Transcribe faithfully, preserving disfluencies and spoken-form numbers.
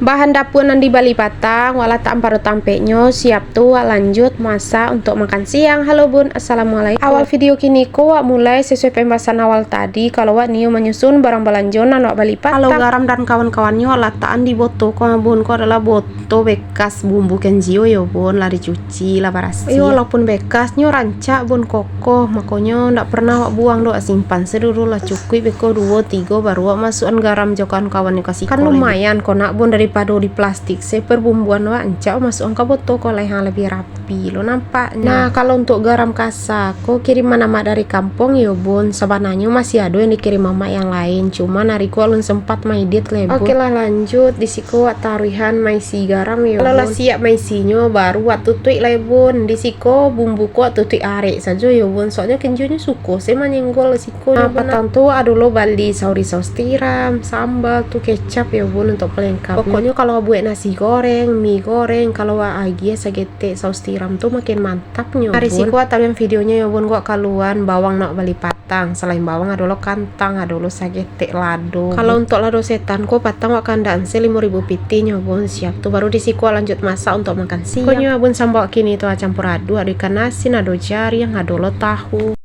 Bahan dapua nan dibali patang, wak latakan pado tampeknyo, siap tu wak lanjut masak untuk makan siang. Halo bun, assalamualaikum. Awal video kini ko wak mulai sesuai pembahasan awal tadi, kalau wak nio manyusun barang balanjo nan wak bali patang. Kalau garam dan kawan-kawannyo wak latakan di boto ko, bun, ko adalah boto bekas bumbu kenjio yo bun, lah dicuci, lah barasiah. Iyo, walaupun bekas, nyo rancak bun, kokoh, makonyo ndak pernah wak buang doh, wak simpan sadulu lah, cukuik beko duo tigo, baru wak masuakan garam jo kawan-kawannyo ka siko. Kan lumayan ko nak bun, daripado di plastik se, perbumbuan wak rancak masuakan ka boto ko lai, ha, labiah rapi lo nampaknyo. Nah, kalau untuk garam kasa ko kiriman amak dari kampuang yo bun, sabananyo masih ado yang dikirim amak yang lain, cuman ari ko alun sempat maidit lai bun. Oke lah, lanjut, di siko wak taruihan maisi garam yo bun. Kalau lah siap maisinyo, baru wak tutuik lai bun. Di siko bumbu ko wak tutuik arek sajo yo bun, soalnyo kenjionyo suko se manyenggol siko. Nah, patang tu ado lo bali sauri saus tiram, sambal tu, kecap yo bun untuk pelengkapnyo. Pokoknyo kalau buek nasi goreng, mi goreng, kalau wak agiah sagetek saus tiram tu makin mantapnyo bun. Dari siko wak taruihan videonyo yo bun, wak kaluan bawang nan wak bali patang. Salain bawang ado lo kantang, ado lo sagetek lado. Kalau untuk lado setan ko patang wak kandakan se limo ribu pitih nyo bun, siap tu baru di siko wak lanjut masak untuk makan siang. Pokoknyo bun, sambal kini tu wak campur aduk, ado ikan asin, ado jariang, ado lo tahu.